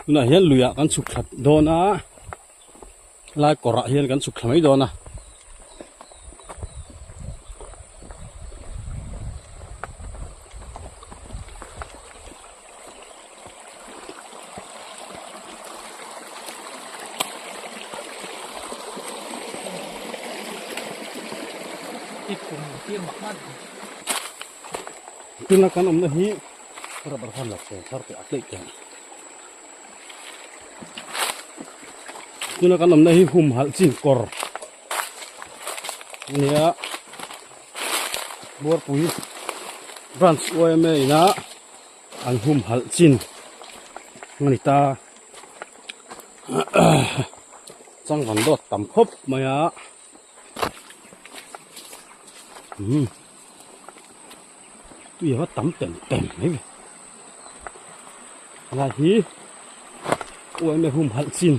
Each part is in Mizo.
Tunah hian luiah kan chhuk thla dawn a lai kawrah hian kan chhuk thla mai dawn a. Tuna kan awmna hi rubber khan la cheng thar teh a tleih teh tuna kan awmna hi humhalh chin kawr a ni a Buarpui branch yma ina an humhalh chin a ni ta changvan dawt tam khawp mai a umm tui a va tam tem tem mai ve helai hi yma humhalh chin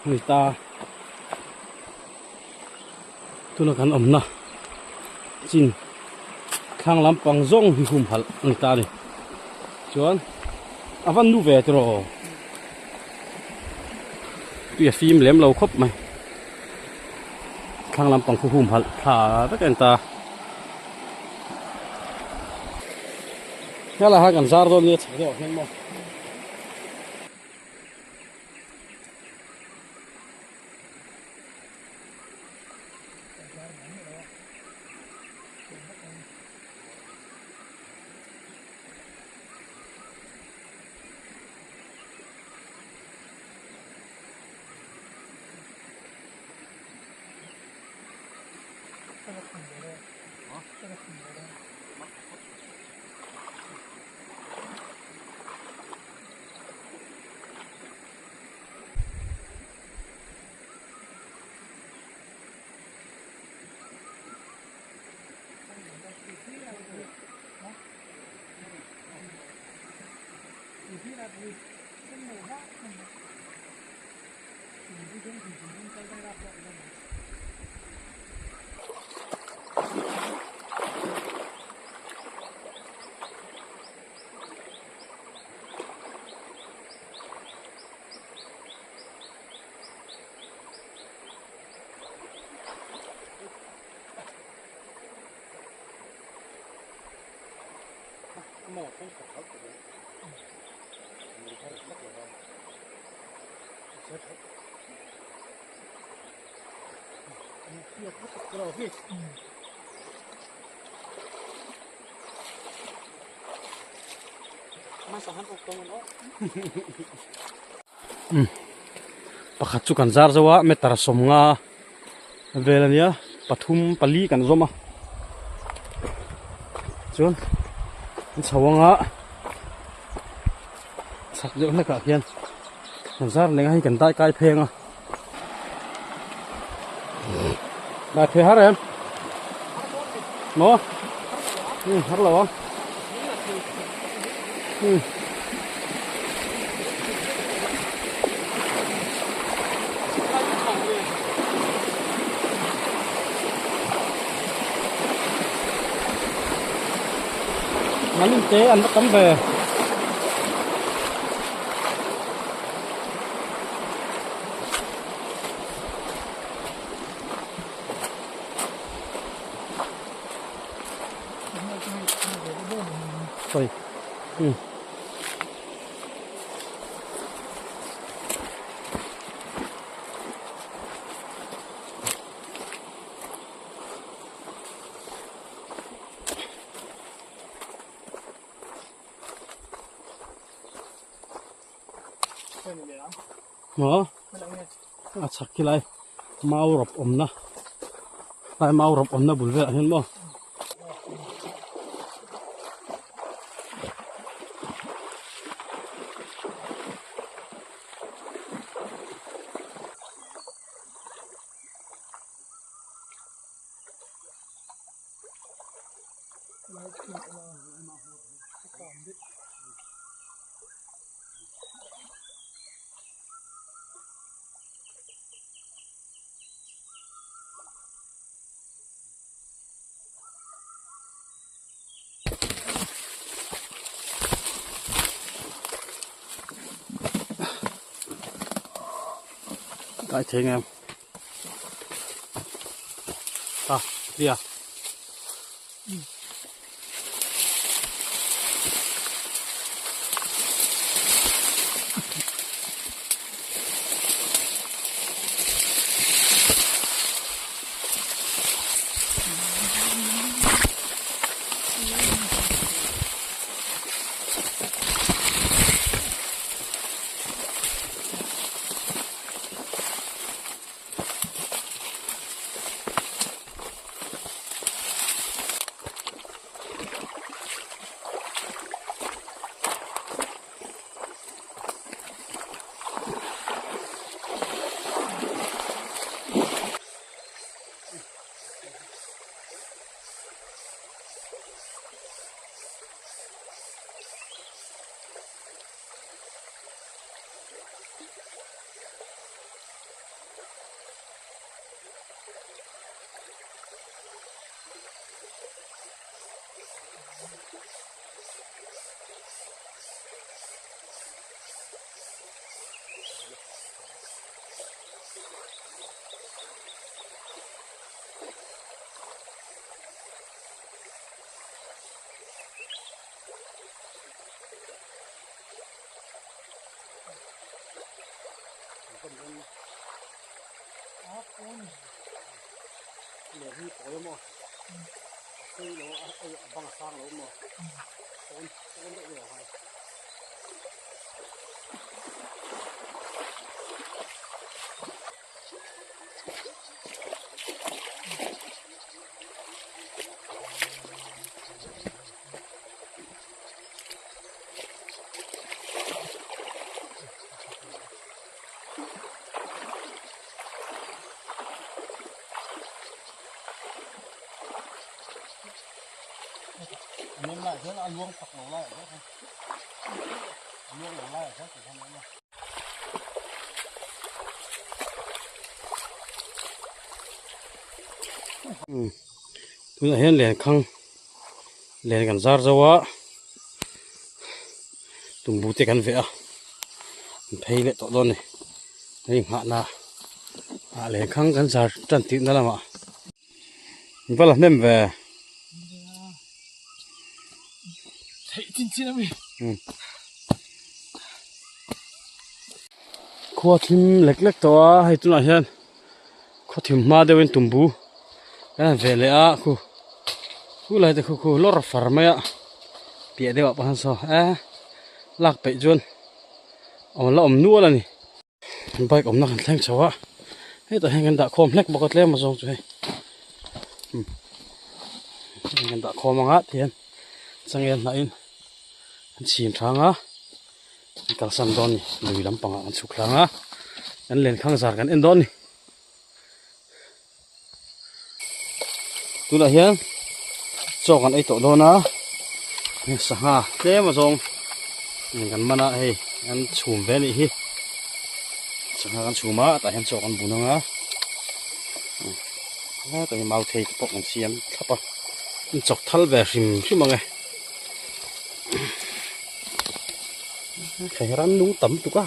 a ni ta. Tuna kan awmna chin thlang lampang zawng hi humhalh a ni ta a ni. Chuan a van nu ve tiraw tui a fim lem lo khawp mai. Thlang lampang khu humhalh thla vek a ni ta. Helai ah kan zar dawn nia chhak deuh ah hian maw. Pakhat chu kan zar zo a meter sawmnga vel a nia pathum pali kan zawm a chuan an chho anga chhak deuh hlek ah hian kan zar leng a hei kan dai kai pheng a dai phei har em maw har lo ang. Ngân te an va tam ve. Sorry. Maw a chhak khi lai mau rawp awmna lai mau rawp awmna bul velah hian maw. Kai thei ngem. Ta, clear. Tunah hian lenkhang len kan zar zo a tumbu te kan veh a an phei leh tawh dawn a ni hei nghahna ah lenkhang kan zar tan tihna lamah va la hnem ve. Khua thim lek lek tawh a hei tunah hian khaw thim hma deuhin tumbu kan han veh leh a khu khu lai te khu khu lawr far mai a piah deuh ah pawh hian saw eh lak peih chuan awm la awm nual a ni bike awmna kan thleng chho a hetah hian kan dah khawm hlek bawk a tlem a zawng chu hei kan dah khawm ang a tihian changel hnah in an chhin thang a. An kalsan dawn ni lui lampangah an chhuk hlang a kan lenkhang zar kan en dawn ni tunah hian chaw kan ei tawh dawn a heng sangha tlem a zawng kan man a hei an chhum ve anih hi sangha kan chhum a tah hian chaw kan bun ang a hetah hian mauthei te pawh kan siam thlap a an chawk thal ve hrim hrim ang e. Thei ram nung tam tuk a.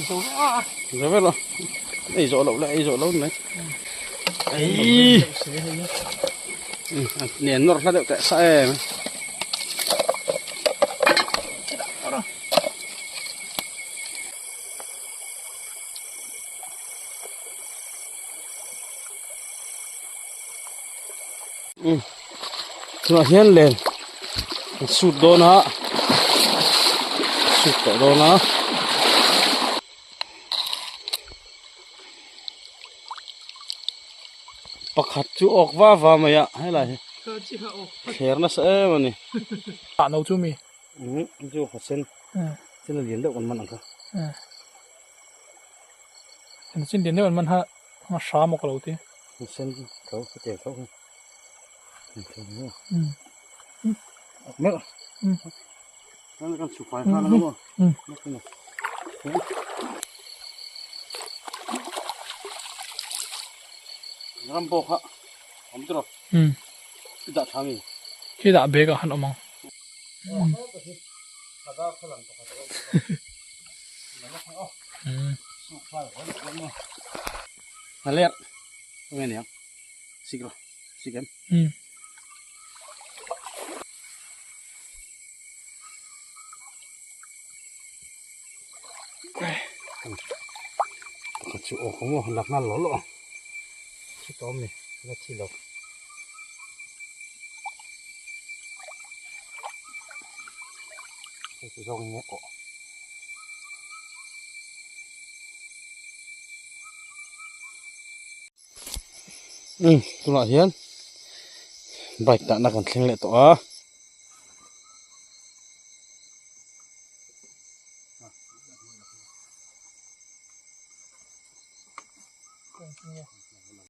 Zo vek lo. Ei zawh loh leh ei zawh loh mai. Ei. Nen nawr hla deuh teh sa em. Tunah hian len an sut dawn a sut tawh dawn a pakhat chu awk va va mai a helai hi thler nasa em a ni ah no chu mi chu haw sen sen a lian deuh kan man ang kha chin lian deuh an man ha a hram awk lo te sen tho a tel tho meuh kan kan su fai khan lo ram pawh kha awm tawh i dah tha mi khi dah bag ah han awm ang. Ler nge niang sik ro sik em Pakhat chu aw kawng aw lak nghal law law ang thi tawm ni la thi lo. Hei chu zawng nge aw. Umm tunah hian bike dahna kan thleng leh tawh a.